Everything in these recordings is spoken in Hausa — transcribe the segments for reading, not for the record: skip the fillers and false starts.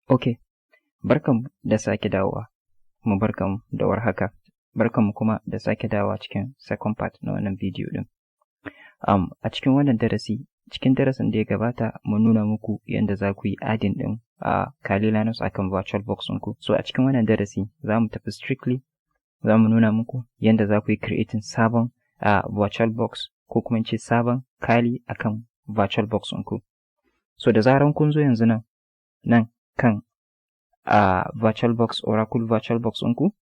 Ok, barkanmu da sake dawowa, kuma barkanmu da warhaka, barkanmu kuma da sake dawowa cikin second part na wannan bidiyo ɗin. A cikin wannan darasi, cikin darasin da ya gabata mun nuna muku yadda za ku yi adding ɗin a Kali Linux akan VirtualBox ɗinku. So a cikin wannan darasi za mu tafi strictly, za mu nuna muku yadda za ku yi creating sabon VirtualBox, ko kuma in ce sabon Kali akan VirtualBox ɗinku. So da zaran kun zo yanzu nan kan VirtualBox, Oracle VirtualBox ɗinku,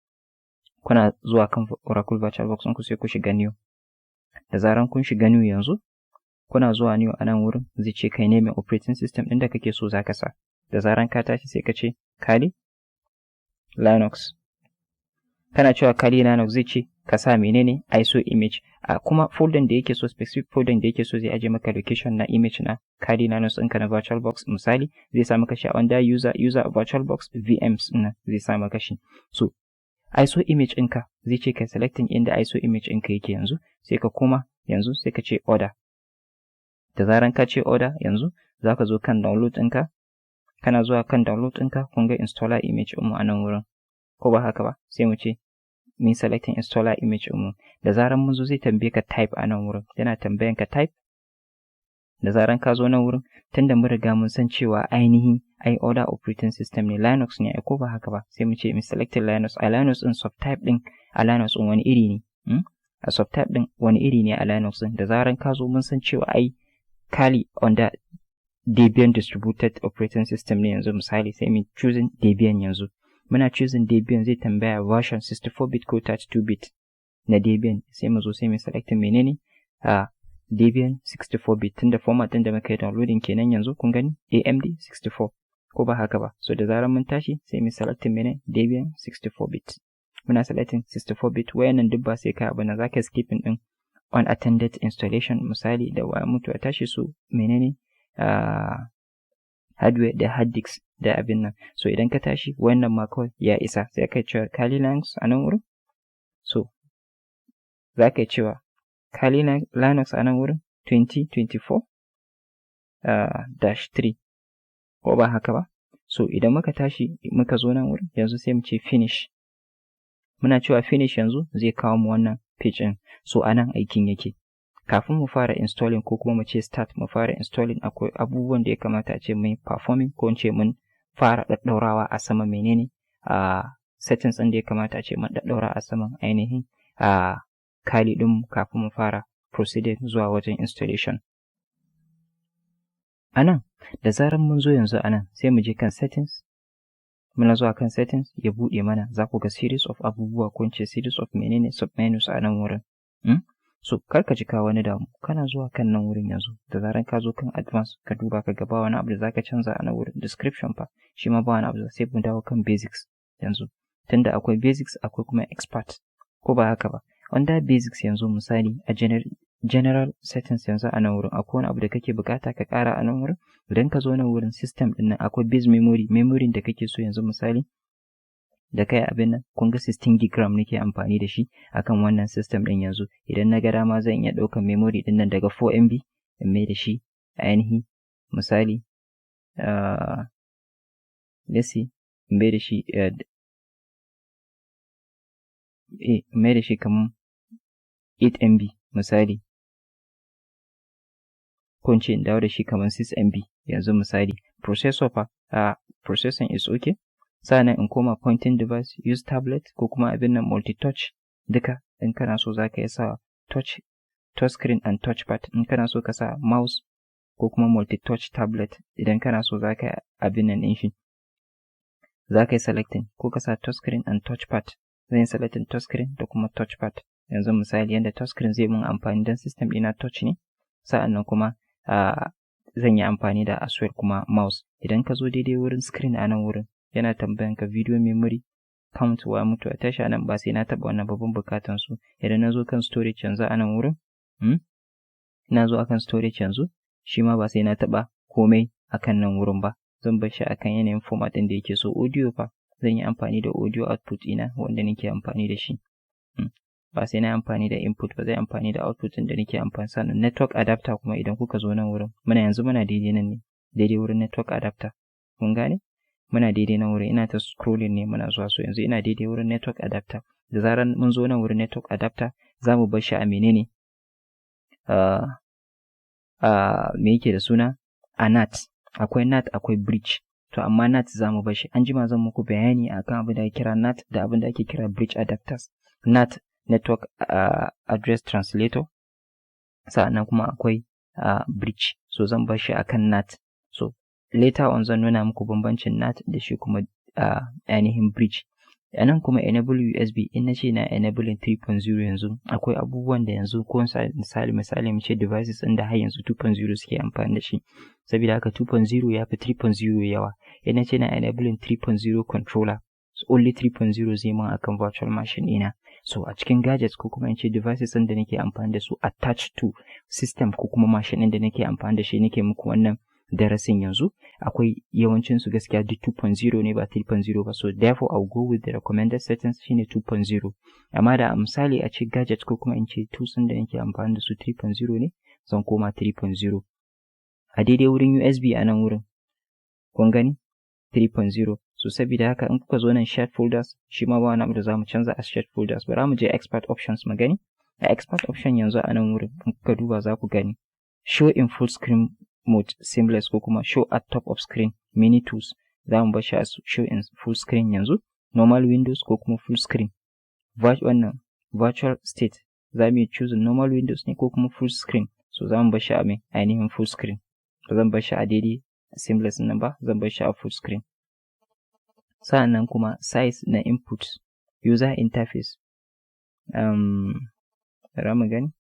kuna zuwa kan Oracle VirtualBox ɗinku, sai ku shiga new. Da zaran kun shiga new yanzu, kuna zuwa new, a nan wurin zai ce kai name operating system ɗin da kake so za ka sa. Da zaran ka tashi, sai ka ce Kali Linux. Kana cewa Kali Linux, zai ce ka sa menene ISO image a kuma folder da yake so, specific folder da yake so zai aje maka location na image na Kali Linux ɗinka na VirtualBox. Misali, zai sa maka shi a under user, user, VirtualBox, VMs ɗin zai sa maka shi. So ISO image ɗinka, zai ce ka selecting inda ISO image ɗinka yake yanzu, sai ka koma yanzu, sai ka ce other. Da zaran ka ce other yanzu, za ka zo kan download ɗinka. Kana zuwa kan download ɗinka, kun ga installer image ɗinmu a nan wurin, ko ba haka ba? Sai mu ce mun selecting installer image ɗinmu. Da zaran mun zo, zai tambaye ka type a nan wurin, yana tambayan ka type. Da zaran ka zo nan wurin, tunda mun riga mun san cewa ainihin ai other operating system ne, Linux ne ai, ko ba haka ba? Sai mu ce mu selecting Linux. A Linux ɗin, subtype ɗin a Linux ɗin wani iri ne? A subtype ɗin wani iri ne a Linux ɗin? Da zaran ka zo, mun san cewa ai Kali under Debian distributed operating system ne yanzu misali, sai mu choosing Debian yanzu. Muna choosing Debian, zai tambaya version, 64 bit ko 32 bit na Debian. Sai mu zo, sai mu selecting menene a Debian 64 bit, tunda format ɗin da muka yi downloading kenan yanzu. Kun gani, AMD 64, ko ba haka ba? So da zarar mun tashi, sai mu selecting mene? Debian 64 bit. Muna selecting 64 bit. Wayannan duk ba sai ka abu na, zaka skipping din unattended installation misali, da waya mutu a tashi su menene hardware da hard disk da abin nan. So idan ka tashi, wannan ma kawai ya isa, sai ka cewa Kali Linux a nan wurin. So za ka cewa Kali Linux a nan wurin 2024 dash 3, ko ba haka ba? So idan muka tashi, muka zo nan wurin yanzu, sai mu ce finish. Muna cewa finish yanzu, zai kawo mu wannan page ɗin. So a nan aikin yake. Kafin mu fara installing, ko kuma mu ce start, mu fara installing, akwai abubuwan da ya kamata a ce mun performing, ko in ce mun fara ɗaɗɗaurawa a sama menene a settings ɗin da ya kamata a ce mun ɗaɗɗaura a saman ainihin a Kali ɗin kafin mu fara proceeding zuwa wajen installation. A nan, da zarar mun zo yanzu a nan, sai mu je kan settings. Muna zuwa kan settings, ya buɗe mana, za ku ga series of abubuwa, ko in ce series of menene submenus a nan wurin. So kar ka jika wani damu, kana zuwa kan nan wurin yanzu, da zaran ka zo kan advanced, ka duba ka ga ba wani abu da zaka canza a nan wurin. Description fa, shi ma ba wani abu. Sai mu dawo kan basics yanzu, tunda akwai basics, akwai kuma expert, ko ba haka ba? Under basics yanzu misali, a general settings yanzu a nan wurin, akwai wani abu da kake bukata ka kara a nan wurin? Idan ka zo nan wurin system din nan, akwai base memory, memory da kake so yanzu misali da kai abin nan. Kun ga 16 gig RAM nake amfani da shi akan wannan system din yanzu. Idan na ga dama, zan iya ɗaukar memory din nan daga 4 MB in mai da shi ainihi misali, let's see, in mai da shi mai da shi kamar 8 MB misali, ko in ce in dawo da shi kamar 6 MB yanzu misali. Processor fa, processing is okay. Sa'annan in koma pointing device, use tablet ko kuma abin nan multi-touch duka. In kana so, za ka iya sa touch screen and touchpad. In kana so ka sa mouse ko kuma multi-touch tablet, idan kana so, za ka abin nan ɗin shi, za ka yi selecting ko ka sa touch screen and touchpad. Zan yi selecting touch screen da kuma touchpad yanzu misali, yanda touch screen zai mun amfani don system ɗina touch ne. Sa'annan kuma zan yi amfani da as well kuma mouse. Idan ka zo daidai wurin screen a nan wurin, yana tambayan ka video memory count, wa mutu a tashi. Nan ba sai na taɓa wannan babban bukatan su. Idan na zo kan storage yanzu a nan wurin, na zo akan storage yanzu, shi ma ba sai na taɓa komai akan nan wurin ba, zan bar shi akan yanayin format ɗin da yake so. Audio fa, zan yi amfani da audio output ina wanda nake amfani da shi, ba sai na amfani da input ba, zai amfani da output ɗin da nake amfani. Sannan network adapter kuma, idan kuka zo nan wurin, muna yanzu muna daidai nan ne, daidai wurin network adapter, kun gane? Muna daidai nan wurin, ina ta scrolling ne muna zuwa. So yanzu ina daidai wurin network adapter. Da zaran mun zo nan wurin network adapter, za mu bar shi a menene, me yake da suna, a NAT. Akwai NAT, akwai bridge. To amma NAT za mu bar shi. An jima zan muku bayani akan abin da ake kira NAT da abin da ake kira bridge adapters. NAT, network address translator. Sa'annan kuma akwai bridge. So zan bar shi akan NAT. So later on zan nuna muku bambancin NAT da shi kuma ainihin bridge. A nan kuma enable USB, in na ce na enabling 3.0 yanzu, akwai abubuwan da yanzu ko misali mu ce devices ɗin da har yanzu 2.0 suke amfani da shi. Saboda haka 2.0 ya fi 3.0 yawa. In na ce na enabling 3.0 controller, so only 3.0 zai mun akan virtual machine ɗina. So a cikin gadgets ko kuma in ce devices ɗin da nake amfani da su attached to system ko kuma machine ɗin da nake amfani da shi nake muku wannan darasin yanzu, akwai yawancin su gaskiya duk 2.0 ne ba 3.0 ba. So therefore I'll go with the recommended settings, shine 2.0. Amma da a misali a ce gadget ko kuma in ce tools ɗin da nake amfani da su 3.0 ne, zan koma 3.0. A daidai wurin USB a nan wurin, kun gani 3.0. So saboda haka in kuka zo nan shared folders, shi ma ba wani abu da za mu canza a shared folders. Bara mu je expert options mu gani. A expert option yanzu a nan wurin, in kuka duba za ku gani show in full screen mode seamless ko kuma show at top of screen mini tools. Za mu bar shi a show in full screen yanzu, normal windows ko kuma full screen. Wannan virtual state, za mu yi choosing normal windows ne ko kuma full screen. So za mu bar shi a mai ainihin full screen. Ba zan bar shi a daidai seamless nan ba, zan bar shi a full screen. Sa'annan kuma size na input, user interface, bara mu gani.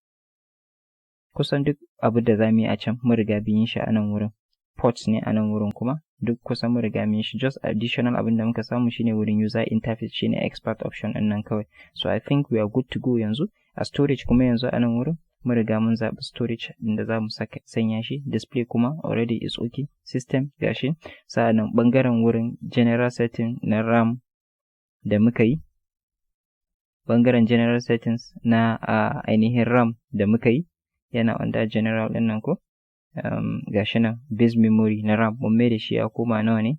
Kusan duk abu da za mu yi a can mun riga mun yi shi a nan wurin. Ports ne a nan wurin kuma duk kusan mun riga mun yi shi. Just additional abin da muka samu shine wurin user interface, shine expert option ɗin nan kawai. So I think we are good to go yanzu. A storage kuma yanzu a nan wurin mun riga mun zaɓi storage ɗin da za mu saka sanya shi. Display kuma already is okay. System gashi. Sa'annan ɓangaren wurin general setting na RAM da muka yi, ɓangaren general settings na ainihin RAM da muka yi yana under general ɗin nan ko, gashi nan base memory na RAM mun mai da shi ya koma nawa ne,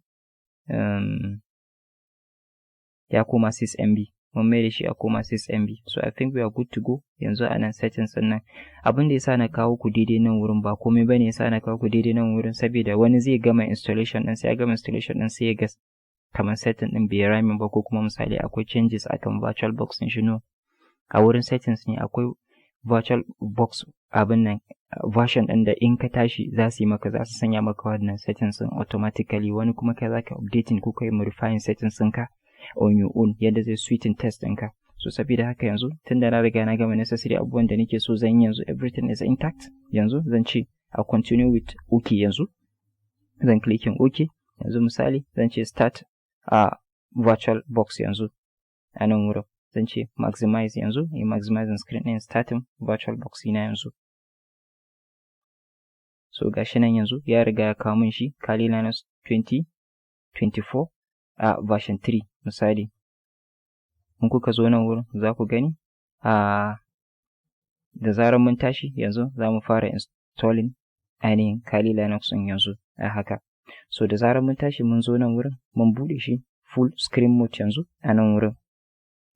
ya koma 6 MB. Mun mai da shi ya koma 6 MB. So I think we are good to go yanzu a nan settings ɗin nan. Abin da yasa na kawo ku daidai nan wurin ba komai bane yasa na kawo ku daidai nan wurin, saboda wani zai gama installation ɗin, sai ya gama installation ɗin sai ya ga kamar setting ɗin bai rhyming ba, ko kuma misali akwai changes akan virtual box ɗin shi. No, a wurin settings ne akwai virtual box abin nan version ɗin da in ka tashi za su yi maka, za su sanya maka wannan settings ɗin automatically. Wani kuma kai za ka updating ko kai modifying settings ɗinka on your own yadda zai suiting taste ɗinka. So saboda haka yanzu tunda na riga na gama necessary abubuwan da nake so zan yi yanzu, everything is intact. Yanzu zan ce a continue with OK. Yanzu zan clicking OK. Yanzu misali zan ce start a virtual box. Yanzu a nan wurin zan ce maximize. Yanzu in maximizing screen ɗin, starting virtual box ina yanzu. So gashi nan yanzu ya riga ya kawo min shi, Kali Linux 2024 a version 3. Misali in kuka zo nan wurin za ku gani a da zarar mun tashi yanzu za mu fara installing ainihin Kali Linux ɗin yanzu a haka. So da zarar mun tashi mun zo nan wurin, mun buɗe shi full screen mode. Yanzu a nan wurin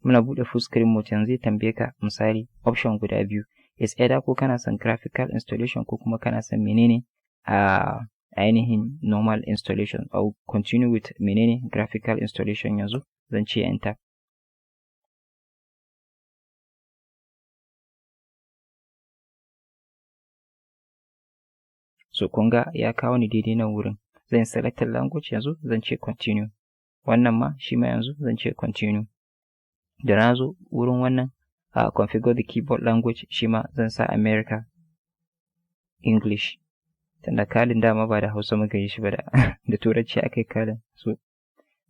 muna buɗe full screen mode, yanzu zai tambaye ka misali option guda biyu, is either ko kana son graphical installation ko kuma kana son menene a ainihin normal installation. I'll continue with menene graphical installation. Yanzu zan ce enter. So kun ga ya kawo ni daidai nan wurin, zan select language. Yanzu zan ce continue. Wannan ma shi ma yanzu zan ce continue. Da na zo wurin wannan configure the keyboard language, shi ma zan sa America English, tunda Kalin dama ba da Hausa muka yi shi ba, da Turanci aka yi Kalin. So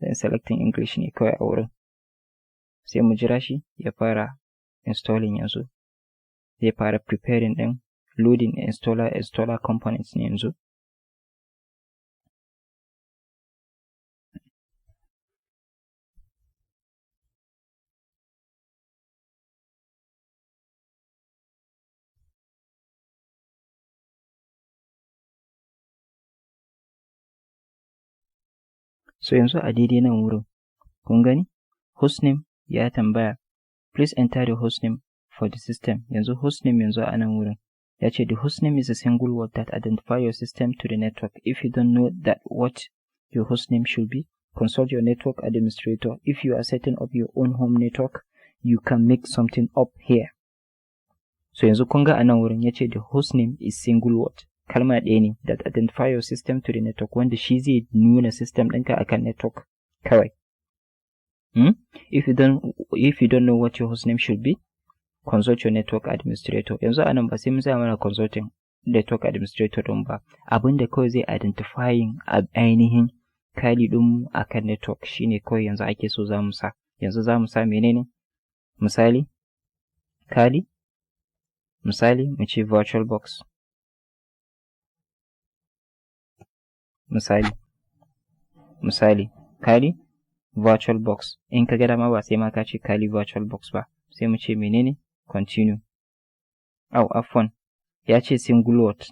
zan selecting English ne kawai a wurin. Sai mu jira shi ya fara installing. Yanzu zai fara preparing din loading installer components ne yanzu. So yanzu a daidai nan wurin, kun gani, hostname ya tambaya, "Please enter the hostname for the system." Yanzu hostname, yanzu a nan wurin ya ce, "The hostname is a single word that identify your system to the network. If you don't know that what your hostname should be, consult your network administrator. If you are setting up your own home network, you can make something up here." So yanzu kun ga a nan wurin ya ce the hostname is single word, kalma ɗaya ne, that identify your system to the network, wanda shi zai nuna system ɗinka akan network kawai. If you don't know what your hostname should be, consult your network administrator. Yanzu anan ba sai mun tsaya mana consulting network administrator ɗin ba. Abinda kawai zai identifying ainihin Kali ɗinmu akan network shine kawai yanzu ake so za mu sa. Yanzu za mu sa menene? Misali, Kali, misali mu ce virtual box. Misali, Kali virtual box. In ka ga dama ba sai ma ka ce Kali virtual box ba. Sai mu ce menene? Continue. Au, afwan, ya ce single word.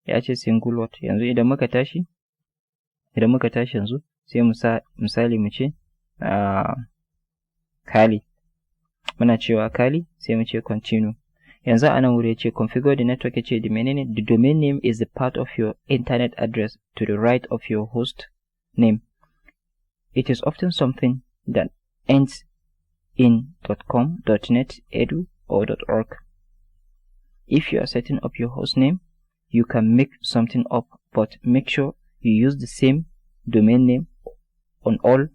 Ya ce single word. Yanzu idan muka tashi yanzu sai mu sa, misali mu ce Kali. Muna cewa Kali, sai mu ce continue. Yanzu a nan wuri ya ce configure the network, ya ce the menene? The domain name is the part of your internet address to the right of your host name. It is often something that ends in .com, .net, edu or .org. If you are setting up your host name, you can make something up, but make sure you use the same domain name on all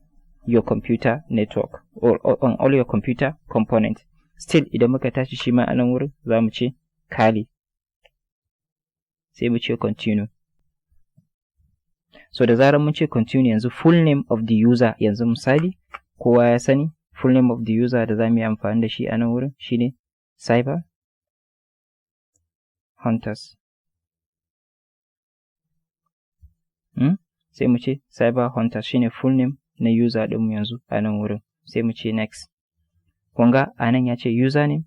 your computer network or on all your computer components. Still, idan muka tashi shi ma a nan wurin za mu ce Kali. Sai mu ce continue. So da zarar mun ce continue, yanzu full name of the user, yanzu misali kowa ya sani full name of the user da za mu yi amfani da shi a nan wurin shine Cyber Hunters. Sai mu ce Cyber Hunters shine full name na user ɗinmu yanzu a nan wurin. Sai mu ce next. Kun ga a nan ya ce username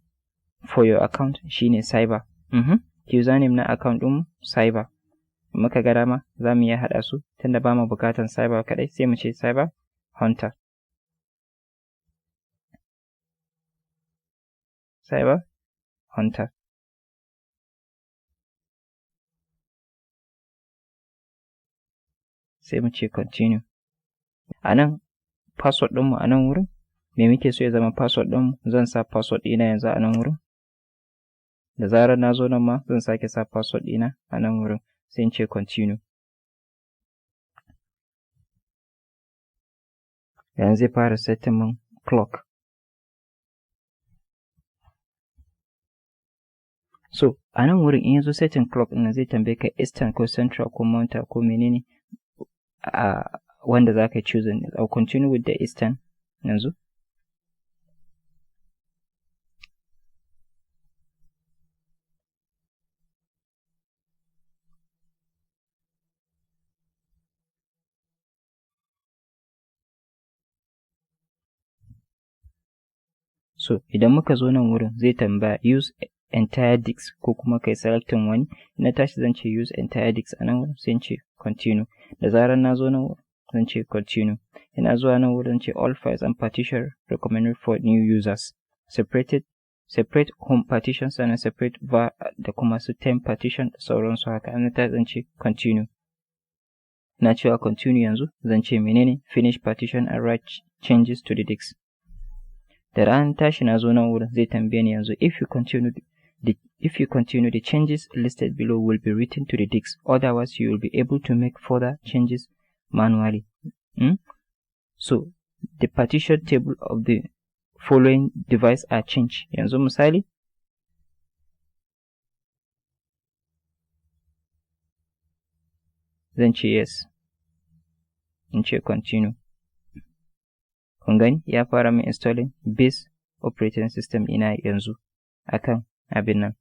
for your account shine cyber. Username na account ɗinmu cyber. Muka ga dama za mu iya haɗa su, tunda ba mu buƙatan cyber kaɗai, sai mu ce Cyber Hunter. Cyber Hunter. Sai mu ce continue. A nan password ɗinmu, a nan wurin me muke so ya zama password ɗinmu? Zan sa password ɗina yanzu a nan wurin. Da zarar na zo nan ma zan sake sa password ɗina a nan wurin, sai in ce continue. Yanzu zai fara setting min clock. So a nan wurin in ya zo setting clock ɗin, zai tambaye ka Eastern ko Central ko Mountain ko menene a wanda za ka yi choosing. I'll continue with the Eastern yanzu. So idan muka zo nan wurin zai tambaya use entire disk ko kuma kai selecting wani. Na tashi zan ce use entire disk a nan wurin, sai in ce continue. Da zarar na zo nan wurin zan ce continue. Ina zuwa nan wurin ce all files and partition recommended for new users. Separated, separate home partition, sannan separate var da kuma su temp partition da sauransu haka. Na tashi zan ce continue. Na cewa continue, yanzu zan ce menene? Finish partition and write changes to the disk. Da ran tashi na zo nan wurin zai tambaye ni yanzu, if you continue, the changes listed below will be written to the disk. Otherwise, you will be able to make further changes manually. So the partition table of the following device are changed. Yanzu misali, zan ce yes, in ce continue. Kun gani, ya fara min installing base operating system ina yanzu akan abin nan.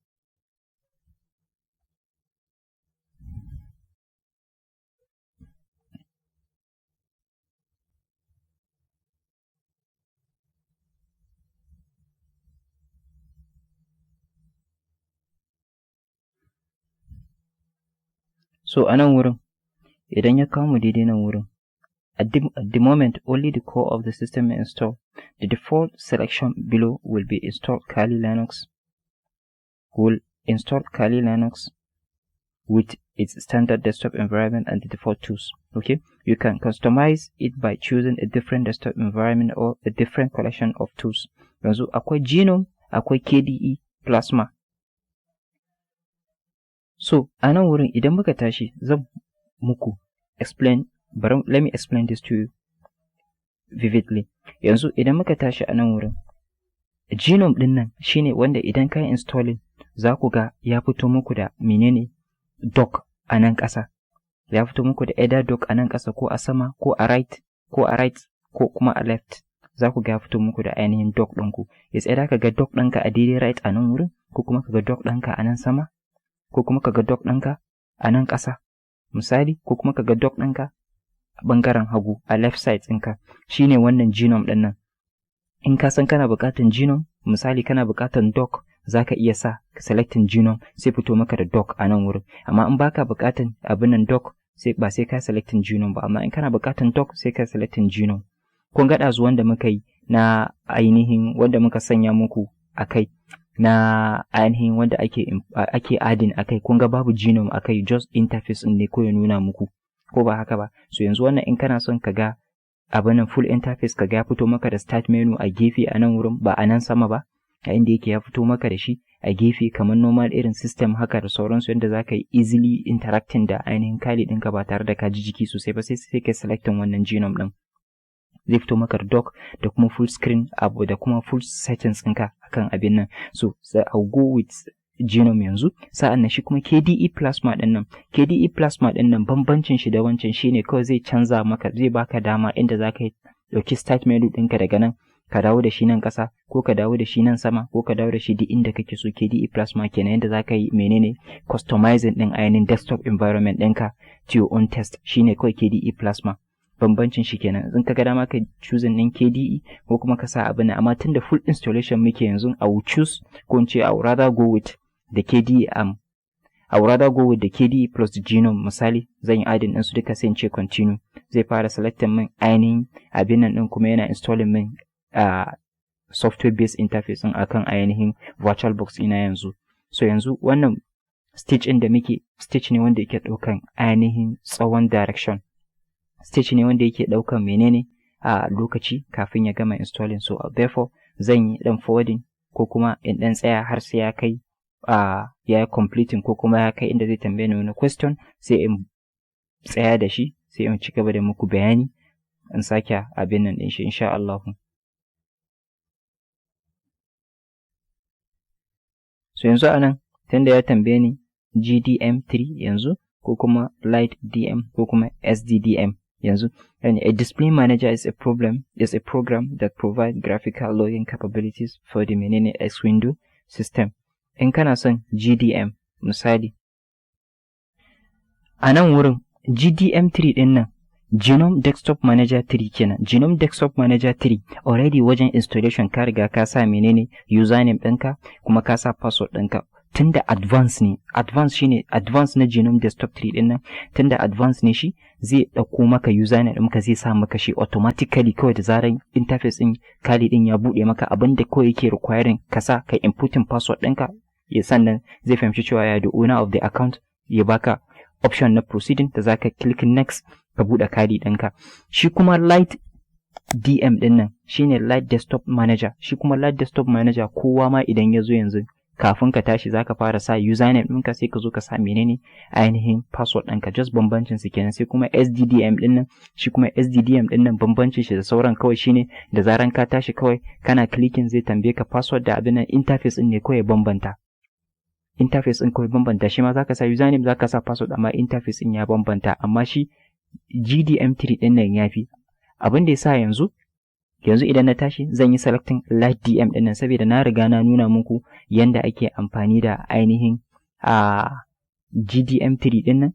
So a nan wurin Idan ya kawo mu daidai nan wurin, at the moment only the core of the system is installed. The default selection below will be installed Kali Linux will install Kali Linux with its standard desktop environment and the default tools. Okay, you can customize it by choosing a different desktop environment or a different collection of tools. Yanzu akwai GNOME, akwai KDE Plasma. So a nan wurin idan muka tashi zan muku explain, bari let me explain this to you vividly. Yanzu idan muka tashi a nan wurin, GNOME ɗin nan shine wanda idan ka yi installing za ku ga ya fito muku da menene, dock a nan ƙasa. Ya fito muku da either dock a nan ƙasa ko a sama ko a right ko kuma a left. Za ku ga ya fito muku da ainihin dock ɗinku. It's either ka ga dock ɗinka a daidai right a nan wurin, ko kuma ka ga dock ɗinka a nan sama, ko kuma ka ga dock ɗinka a nan ƙasa. Misali, ko kuma ka ga dock ɗinka a ɓangaren hagu, a left side ɗinka. Shine wannan GNOME ɗin nan. In ka san kana buƙatan GNOME, misali kana buƙatan dock, za ka iya sa selecting GNOME, sai fito maka da dock a nan wurin. Amma in baka buƙatan abin nan dock, sai ba sai ka selecting GNOME ba, amma in kana buƙatan dock sai ka selecting GNOME. Kun ga ɗazu wanda muka yi na ainihin wanda muka sanya muku a kai na ainihin wanda ake adding a kai, kun ga babu GNOME a kai, just interface ɗin ne ko ya nuna muku, ko ba haka ba? So yanzu wannan in kana son ka ga abin nan full interface, ka ga ya fito maka da start menu a gefe a nan wurin, ba a nan sama ba, a inda yake ya fito maka da shi a gefe kamar normal irin system haka da sauransu, yadda za ka yi easily interacting da ainihin Kali ɗinka ba tare da ka ji jiki sosai ba, sai ka selecting wannan GNOME ɗin. Zai fito maka da dock da kuma full screen abu da kuma full settings ɗinka akan abin nan. So I'll go with GNOME yanzu. Sa'an nan shi kuma KDE Plasma ɗin nan, KDE Plasma ɗin nan, bambancin shi da wancan shine kawai zai canza maka, zai baka dama inda za ka ɗauki start menu ɗinka daga nan ka dawo da shi nan ƙasa, ko ka dawo da shi nan sama, ko ka dawo da shi duk inda kake so. KDE Plasma kenan, yadda za ka yi menene, customizing ɗin ainihin desktop environment ɗinka to your own taste, shine kawai KDE Plasma. Bambancin shi kenan. In ka ga dama ka choosing ɗin KDE ko kuma ka sa abin nan, amma tunda full installation muke yanzu, I will choose, ko in ce I would rather go with the KDE I would rather go with the KDE plus the GNOME. Misali zan yi adding ɗinsu duka, sai in ce continue. Zai fara selecting min ainihin abin nan ɗin, kuma yana installing min software based interface ɗin akan ainihin virtual box ina yanzu. So yanzu wannan stage ɗin da muke, stage ne wanda yake ɗaukan ainihin tsawon direction, stage ne wanda yake ɗaukan menene, a lokaci kafin ya gama installing. So therefore zan yi ɗan forwarding ko kuma in ɗan tsaya har sai ya kai ya yi completing, ko kuma ya kai inda zai tambaye ni wani question, sai in tsaya da shi, sai in ci gaba da muku bayani, in sake abin nan ɗin shi insha Allah. So yanzu a nan tunda ya tambaye ni GDM3 yanzu, ko kuma Light DM, ko kuma SDDM yanzu. And a display manager is a program that provide graphical logging capabilities for the menene, X window system. In kana son GDM, misali a nan wurin GDM3 din nan, GNOME Desktop Manager 3 kenan. GNOME Desktop Manager 3, already wajen installation ka riga ka sa menene, username ɗinka, kuma ka sa password ɗinka. Tunda advance ne, advance shine advance na GNOME Desktop 3 din nan, tunda advance ne shi zai ɗauko maka username ɗinka, zai sa maka shi automatically kawai da zaran interface ɗin Kali ɗin ya buɗe maka. Abin da kawai yake requiring ka sa kai inputting password ɗinka ya, sannan zai fahimci cewa ya the owner of the account, ya baka option na proceeding da zaka click next ka buɗe Kali ɗinka. Shi kuma Light DM ɗin nan shine Light Desktop Manager. Shi kuma Light Desktop Manager, kowa ma idan ya zo yanzu, kafin ka tashi zaka fara sa username ɗinka, sai ka zo ka sa menene, ainihin password ɗinka. Just bambancin su kenan. Sai kuma SDDM ɗin nan. Shi kuma SDDM ɗin nan, bambancin shi da sauran kawai shine da zaran ka tashi kawai kana clicking zai tambaye ka password da abin nan. Interface ɗin ne kawai bambanta, interface ɗin kawai bambanta. Shi ma zaka sa username, zaka sa password, amma interface ɗin ya bambanta. Amma shi GDM3 ɗin nan yafi. Abin da yasa yanzu idan na tashi zan yi selecting Light DM ɗin nan, saboda na riga na nuna muku yanda ake amfani da ainihin a GDM3 ɗin nan.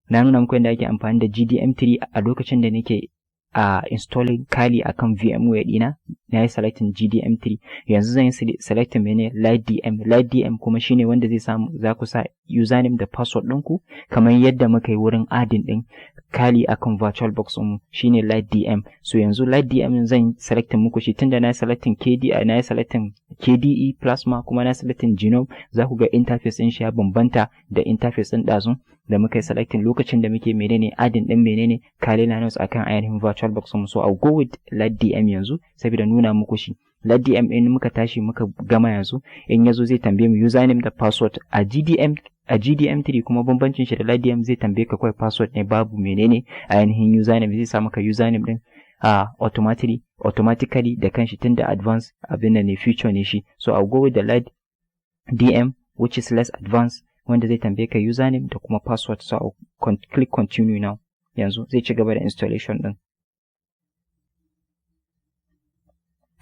Na nuna muku yanda ake amfani da GDM3 a lokacin da nake a installing Kali akan VMware ɗina, na yi selecting GDM3. Yanzu zan yi selecting mene, Light DM. Light DM kuma shine wanda zai samu za ku sa username da password ɗinku kamar yadda muka yi wurin adding ɗin Kali akan VirtualBox mu shine LightDM. So yanzu LightDM zan selecting muku shi, tunda na selecting KDE, na selecting KDE Plasma, kuma na selecting GNOME. Za ku ga interface ɗin shi ya bambanta da interface ɗin ɗazu da muka yi selecting lokacin da muke menene adding ɗin menene Kali Linux akan ainihin VirtualBox mu. So I'll go with LightDM yanzu saboda nuna muku shi. LightDM in muka tashi muka gama yanzu, in yazo zai tambaye mu username da password a GDM, a GDM3 kuma bambancin shi da LightDM, zai tambaye ka kawai password ne, babu menene ainihin username. Zai sa maka username din a automatically da kanshi, tunda advanced abin da ne, feature ne shi. So I'll go with the LightDM, which is less advanced, wanda zai tambaye ka username da kuma password. So I'll click continue now. Yanzu zai ci gaba da installation din.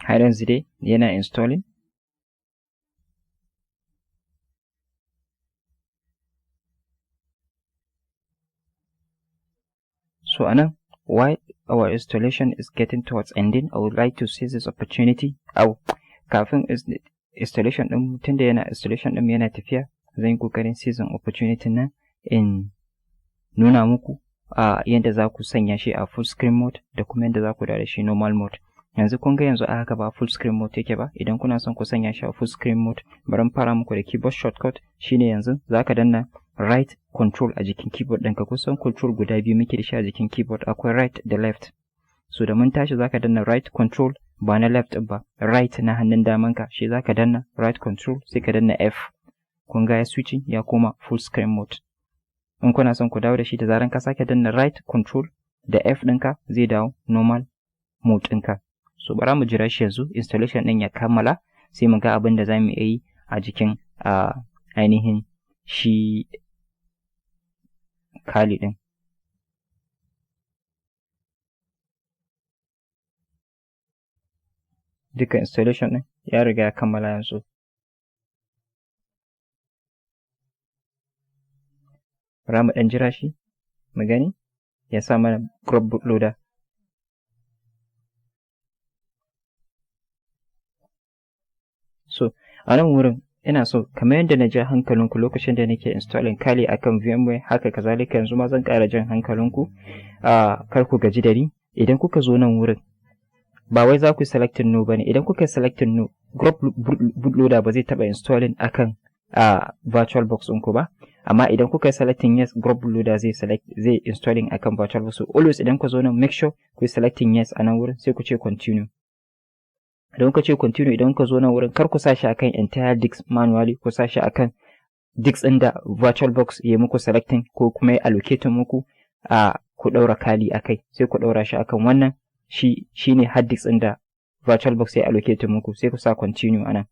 Har yanzu dai yana installing. So anan, while our installation is getting towards ending, I would like to seize this opportunity. Au, kafin installation din, tunda yana installation din yana tafiya, zan yi kokarin seizing opportunity nan in nuna muku a yadda za ku sanya shi a full screen mode da kuma yadda za ku da shi normal mode. Yanzu kun ga yanzu a haka ba full screen mode yake ba. Idan kuna son ku sanya shi a full screen mode, bari mu fara muku da keyboard shortcut. Shine yanzu za ka danna right control a jikin keyboard ɗinka. Kusan control guda biyu muke da shi a jikin keyboard, akwai right da left. So da mun tashi zaka danna right control, ba na left ba, right na hannun damanka shi zaka danna, right control, sai ka danna F. Kun ga ya switching ya koma full screen mode. In kuna son ku dawo da shi, da zaran ka sake danna right control da F ɗinka, zai dawo normal mode ɗinka. So bara mu jira shi yanzu installation ɗin ya kammala, sai mu ga abin da za mu iya yi a jikin ainihin shi Kali ɗin. Duka installation ɗin ya riga ya kammala yanzu. Bara mu ɗan jira shi mu gani ya sa mana GRUB bootloader. So a nan wurin ina so, kamar yadda na ja hankalinku lokacin da nake installing Kali akan VMware, haka kazalika yanzu ma zan ƙara jan hankalinku, a kar ku gaji da ni. Idan kuka zo nan wurin, ba wai za ku yi selecting no bane. Idan kuka yi selecting no, GRUB bootloader ba zai taɓa installing akan a VirtualBox ɗinku ba. Amma idan kuka yi selecting yes, GRUB bootloader zai select, zai installing akan VirtualBox. So always idan ku zo nan, make sure ku yi selecting yes a nan wurin, sai ku ce continue. Idan kuka ce continue, idan kuka zo nan wurin, kar ku sa shi akan entire disk manually, ku sa shi akan disk ɗin da VirtualBox ya muku selecting ko kuma ya allocating muku a ku ɗaura Kali akai. Sai ku ɗaura shi akan wannan, shi shine hard disk ɗin da VirtualBox ya allocating muku, sai ku sa continue anan.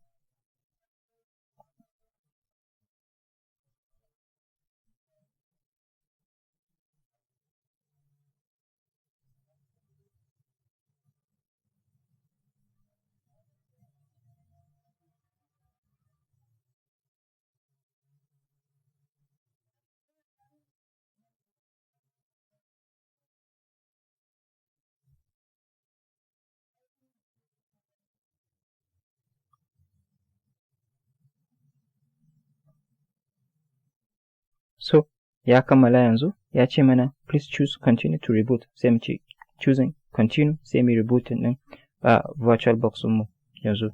So ya kammala yanzu, ya ce mana "Please choose continue to reboot." Sai mu ce choosing continue, sai mu rebooting din a VirtualBox mu yanzu.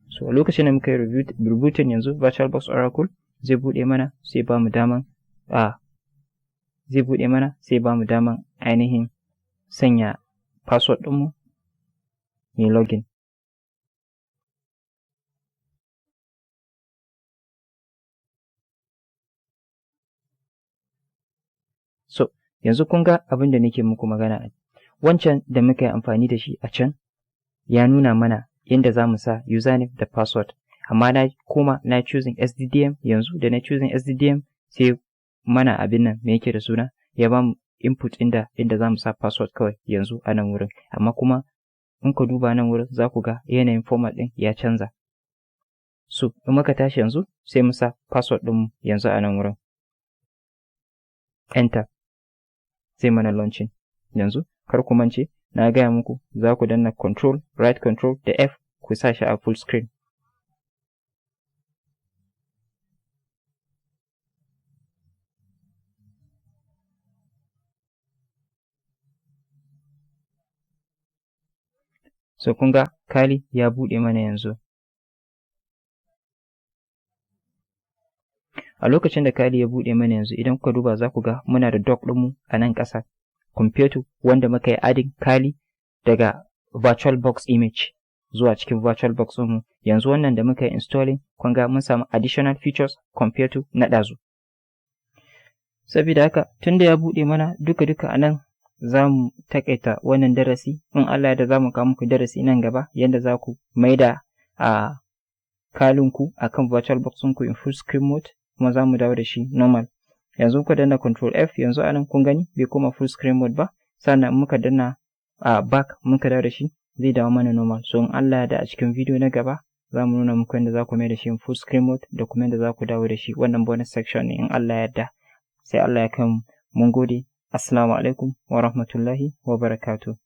So a lokacin da muka yi rebooting yanzu, VirtualBox Oracle zai bude mana, sai ba mu daman a zai bude mana, sai ba mu daman ainihin sanya password ɗinmu mai login. So yanzu kun ga abin da nake muku magana. Wancan da muka yi amfani da shi a can ya nuna mana yadda za mu sa username da password, amma na koma na choosing SDDM. Yanzu da na choosing SDDM, sai mana abin nan, me yake da suna, ya ba mu input inda za mu sa password kawai yanzu a nan wurin. Amma kuma in ka duba nan wurin, za ku ga yanayin format ɗin ya canza. So in muka tashi yanzu, sai mu sa password ɗinmu yanzu a nan wurin, enter, zai mana launching. Yanzu kar ku mance, na gaya muku za ku danna control, right control da F, ku sa shi a full screen. So kun ga Kali ya buɗe mana yanzu. A lokacin da Kali ya buɗe mana yanzu, idan kuka duba za ku ga muna da dock ɗinmu a nan ƙasa compared to wanda muka yi adding Kali daga VirtualBox image zuwa cikin VirtualBox ɗinmu. Yanzu wannan da muka yi installing, kun ga mun samu additional features compared to na ɗazu. Sabida haka, tunda ya buɗe mana duka-duka, a nan za mu taƙaita wannan darasi. In Allah da za mu kawo muku darasi nan gaba yadda za ku maida a Kalinku a kan VirtualBox ɗinku in full screen mode, kuma za mu dawo da shi normal. Yanzu muka danna Control F yanzu anan, kun gani bai koma full screen mode ba. Sannan muka danna a back, muka dawo da shi, zai dawo mana normal. So in Allah da a cikin video na gaba za mu nuna muku yadda za ku mai da shi full screen mode da kuma yadda za ku dawo da shi. Wannan bonus section ne in Allah ya yarda. Sai Allah ya kai mu. Mun gode. Assalamu alaikum wa rahmatullahi wa barakatuh.